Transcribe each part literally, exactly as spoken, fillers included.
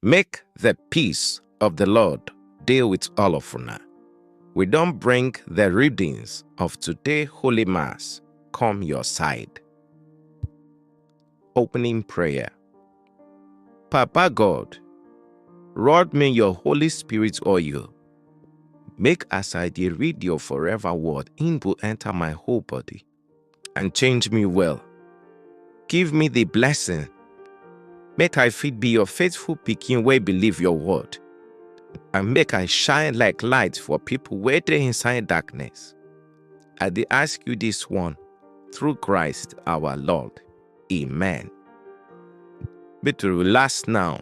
Make the peace of the Lord dey with all of una. We don bring the readings of today Holy Mass come your side. Opening prayer. Papa God, rod me your Holy Spirit oil. Make as I dey read your forever word, im go enter my whole body and change me well. Give me the blessing. Make I fit be your faithful pikin wey believe your word. And make I shine like light for people wey dey inside darkness. I dey ask you this one through Christ our Lord. Amen. Make to relax now,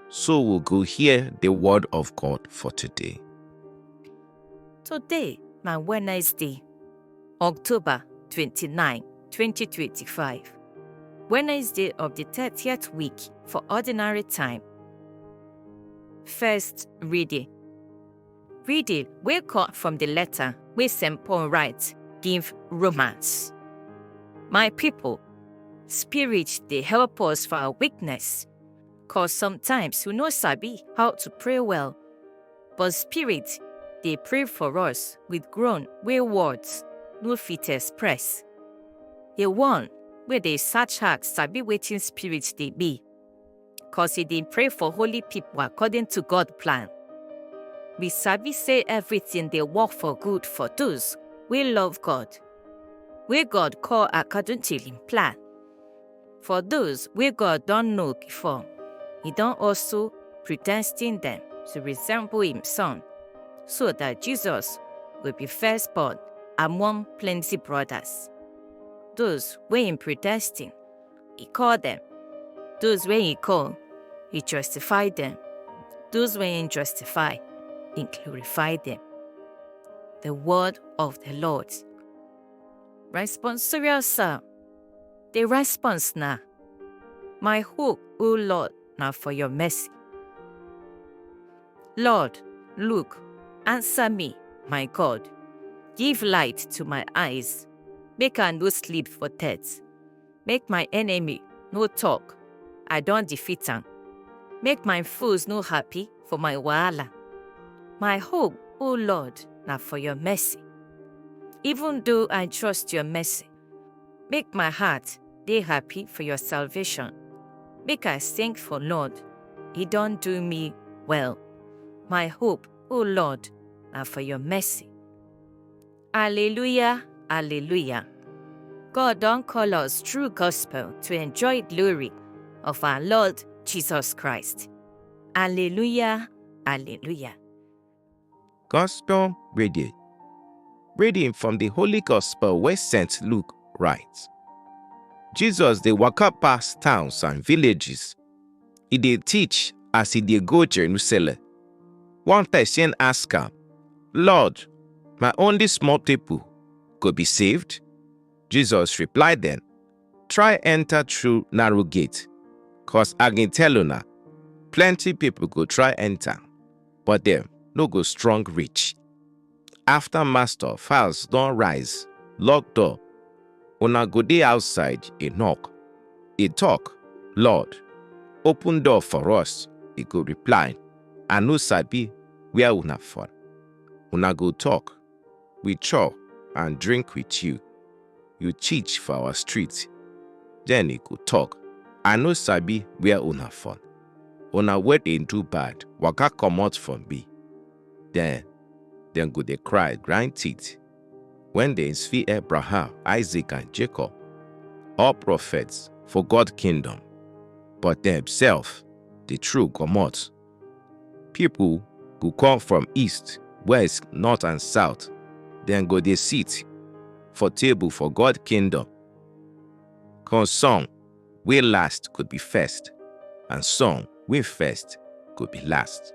so we go hear the word of God for today. Today na Wednesday, October twenty-nine, twenty twenty-five. Wednesday of the thirtieth week for ordinary time. First reading. Reading wey come from the letter wey Saint Paul write give Romans. My people, spirit dey help us for our weakness, cause sometimes we no sabi how to pray well. But spirit dey pray for us with groan wey words no fit express. The one wey dey search heart sabi wetin spirit dey be, cause e dey pray for holy people according to God plan. We sabi say everything dey work for good for those wey love God, wey God call according to im plan. For those wey God don know before, he don also predestine them to resemble him son, so that Jesus will be firstborn among plenty brothers. Those wey him predestine, he call them. Those wey he call, he justify them. Those wey he justify, he glorify them. The word of the Lord. Responsorial Psalm. The response na, my hope, O Lord, na for your mercy. Lord, look, answer me, my God. Give light to my eyes. Make I no sleep for death. Make my enemy no talk, I don defeat am. Make my foes no happy for my wahala. My hope, O Lord, na for your mercy. Even though I trust your mercy, make my heart dey happy for your salvation. Make I sing for Lord, he don do me well. My hope, O Lord, na for your mercy. Alleluia, alleluia. God don call us through gospel to enjoy glory of our Lord Jesus Christ. Alleluia, alleluia. Gospel reading. Reading from the Holy Gospel wey Saint Luke write. Jesus dey waka pass towns and villages. He dey teach as he dey go Jerusalem. One person ask am, Lord, na only small people go be saved? Jesus reply dem, try enter through narrow gate, cause I dey tell una, plenty people go try enter, but dem no go strong reach. After master of house don rise, lock door, una go dey outside, e knock, e talk, Lord, open door for us. E go reply, I no sabi where una from. Una go talk, we chop and drink with you. You teach for our street. Then e go talk, I no sabi where una from. Una wey dey do bad, waka comot from me. Then dem go dey cry, grind teeth, when dem see Abraham, Isaac and Jacob, all prophets for God kingdom, but dem sef dey throw comot. People go come from east, west, north and south, dem go dey sit for table for God kingdom. Cause some wey last go be first, and some wey first go be last.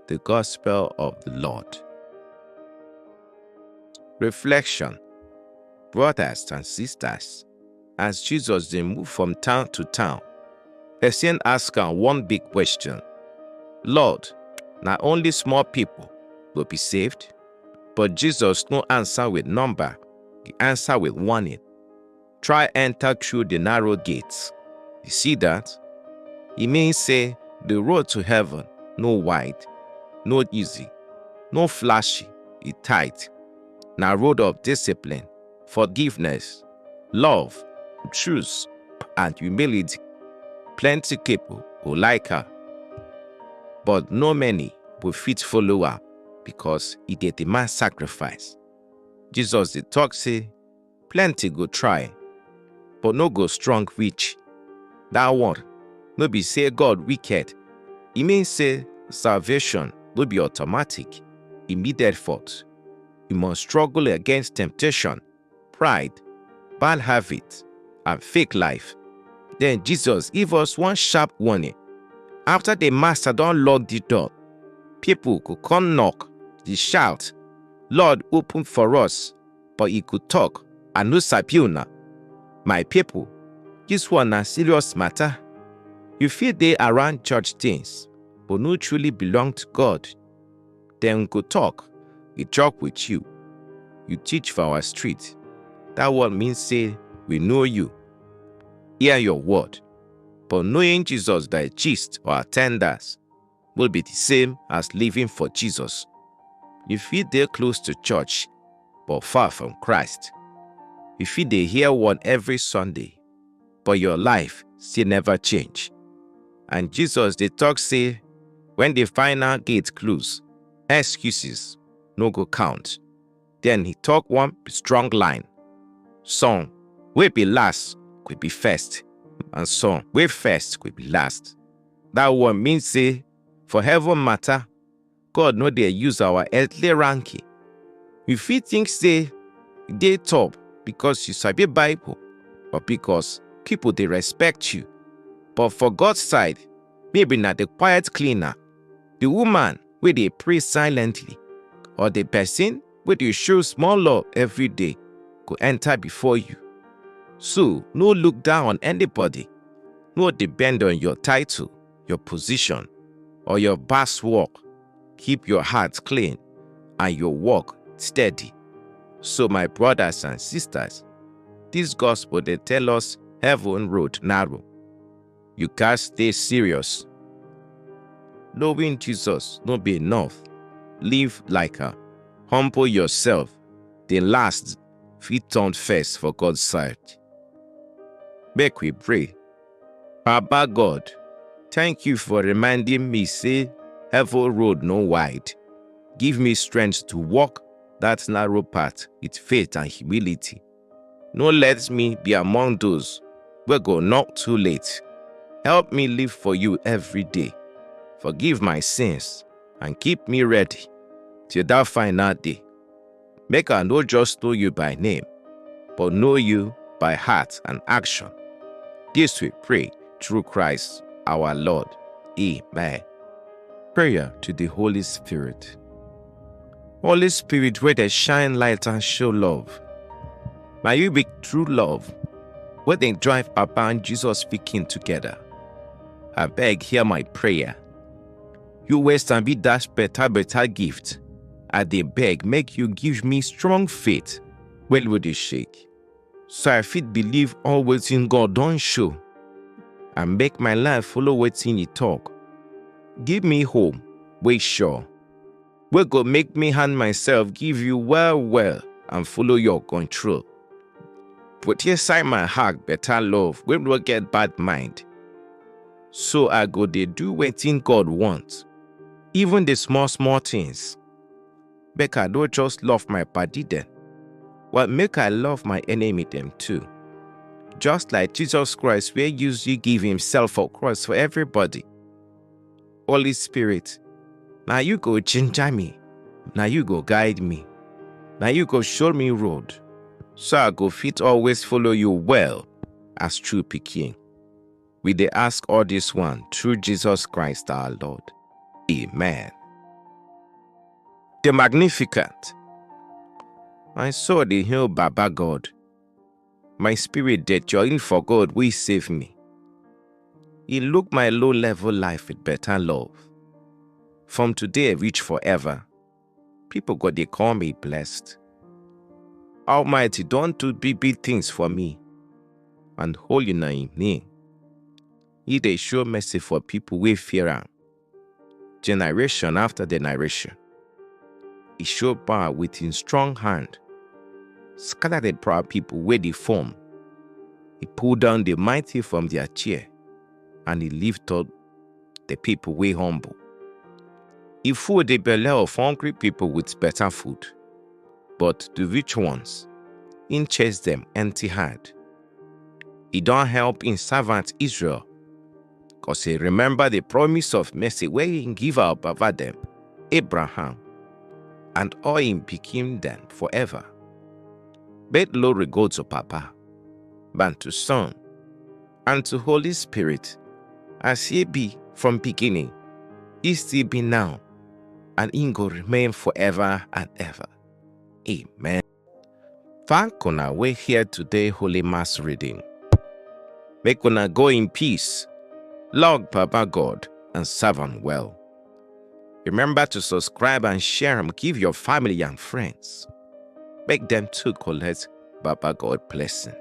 The Gospel of the Lord. Reflection. Brothers and sisters, as Jesus dey move from town to town, person ask am one big question, Lord, na only small people go be saved? But Jesus no answer with number, he answer with warning. Try enter through the narrow gates. You see that? E mean say The road to heaven no wide, no easy, no flashy, e tight. Na road of discipline, forgiveness, love, truth, and humility. Plenty people go like am, but no many go fit follow am because e dey demand sacrifice. Jesus dey talk say plenty go try, but no go strong reach. That one no be say God wicked. E mean say salvation no be automatic, e need effort. You must struggle against temptation, pride, bad habit, and fake life. Then Jesus give us one sharp warning. After the master don lock the door, people go come knock, dey shout, "Lord, open for us." But e go talk, "I no sabi una." My people, this one na serious matter. You fit dey around church things, but no truly belong to God. Dem go talk, "We chop with you. You teach for our street." That one mean say we know you, hear your word. But knowing Jesus, thy gist or attendance will be the same as living for Jesus. You fit dey close to church, but far from Christ. You fit dey hear one every Sunday, but your life still never change. And Jesus dey talk say when the final gate close, excuses no go count. Then he talk one strong line. Some wey be last go be first, and some wey first go be last. That one mean say for heaven matter, God no dey use our earthly ranking. You fit think say you dey top because you sabi Bible or because people dey respect you. But for God side, maybe na the quiet cleaner, the woman wey dey pray silently, or the person wey dey show small love every day go enter before you. So no look down on anybody. No depend on your title, your position, or your past work. Keep your heart clean and your work steady. So my brothers and sisters, this gospel dey tell us heaven road narrow. You gats stay serious. Knowing Jesus no be enough. Live like am. Humble yourself. The last fit turn first for God side. Make we pray. Baba God, thank you for reminding me say heaven road no wide. Give me strength to walk that narrow path with faith and humility. No let me be among those wey go knock too late. Help me live for you every day. Forgive my sins and keep me ready till that final day. Make I no just know you by name, but know you by heart and action. This we pray through Christ our Lord. Amen. Prayer to the Holy Spirit. Holy Spirit, wey dey shine light and show love, na you be true love, wey dey drive Papa and Jesus pikin together. Abeg, hear my prayer. You wey sabi dash better better gift, I dey beg make you give me strong faith wey no dey shake, so I fit believe all wetin God don show and make my life follow wetin e talk. Give me hope wey sure, wey go make me hand myself give you well well and follow your control. Put inside my heart better love wey no get bad mind, so I go dey do wetin God want, even the small small things. Make I no just love my padi dem, but make I love my enemy dem too. Just like Jesus Christ wey use you give himself for cross for everybody. Holy Spirit, na you go ginger me, na you go guide me, na you go show me road, so I go fit always follow you well as true pikin. We dey ask all this one through Jesus Christ our Lord. Amen. The Magnificent. My soul dey hail Baba God. My spirit dey join for God wey save me. He look my low level life with better love. From today reach forever, people go dey call me blessed. Almighty don do big big things for me, and holy na him name. He dey show mercy for people wey fear am, generation after generation. He show power with him strong hand, scatter the proud people wey dey form. He pull down the mighty from their chair, and he lift up the people wey humble. He full the belle of hungry people with better food, but the rich ones, he chase them empty hand. He don help him servant Israel, cause he remember the promise of mercy wey he give our baba dem, Abraham, and all him pikin dem forever. Make glory go to Papa, and to Son, and to Holy Spirit, as he be from beginning, he still be now, and he go remain forever and ever. Amen. Thank una wey hear today Holy Mass reading. Make una go in peace, love Papa God, and serve am well. Remember to subscribe and share am give your family and friends. Make dem too collect Papa God blessing.